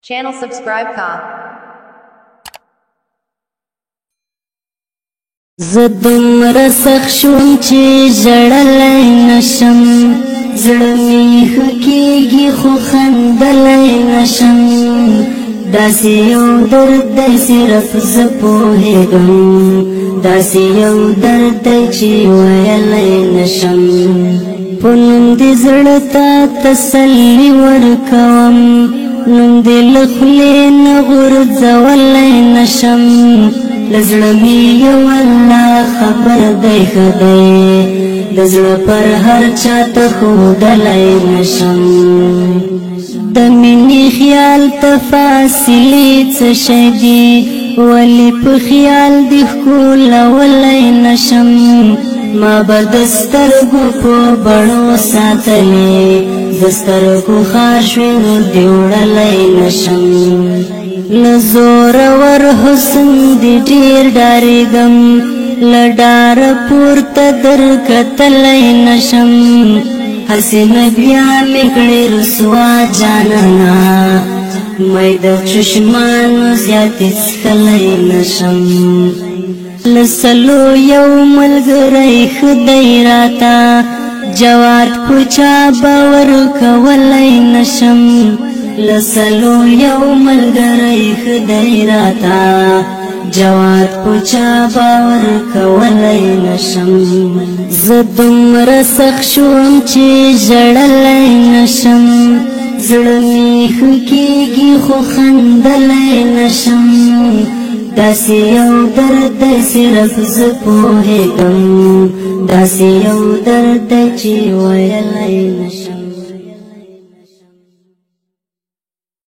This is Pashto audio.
Channel subscribe ka. زه دومره سخت شوم چې ژړلی نشم، زړه مې ښه کېږي خو خندلی نشم. داسې یو درد دی صرف زه پوهېږم، داسې یو درد دی چې ویلی نشم. په نوم دې زړه ته تسلي ورکوم، نوم دې له خولې نه غورځولی نشم. له زړه مې یو الله خبر دی، ښه دی د زړه پر هر چا ته ښودلی نشم. د مینې خیال ته فاصلې څه شی دي، ولې په خیال دې ښکلولی نشم. ما به د سترګو په بڼو ساتلې، د سترګو خار شوې نور دې وړلی نشم. له زورور حسن دې ډېر ډارېږم، له ډاره پورته در کتلی نشم. هسې نه بیا مې کړې رسوا جانانه، مې د چشمانو زیاتې څښلی نشم. له سلو یو ملګری ښه دی راته، جواد په چا باور کولی نشم. له سلو یو ملګری ښه دی راته، جواد په چا باور کولی نشم. زه دومره سخت شوم چې ژړلی نشم، زړه مې ښه کېږي خو خندلی نشم. داسې یو درد دی صرف زه پوهېږم، داسې یو درد دی چې ویلی نشم.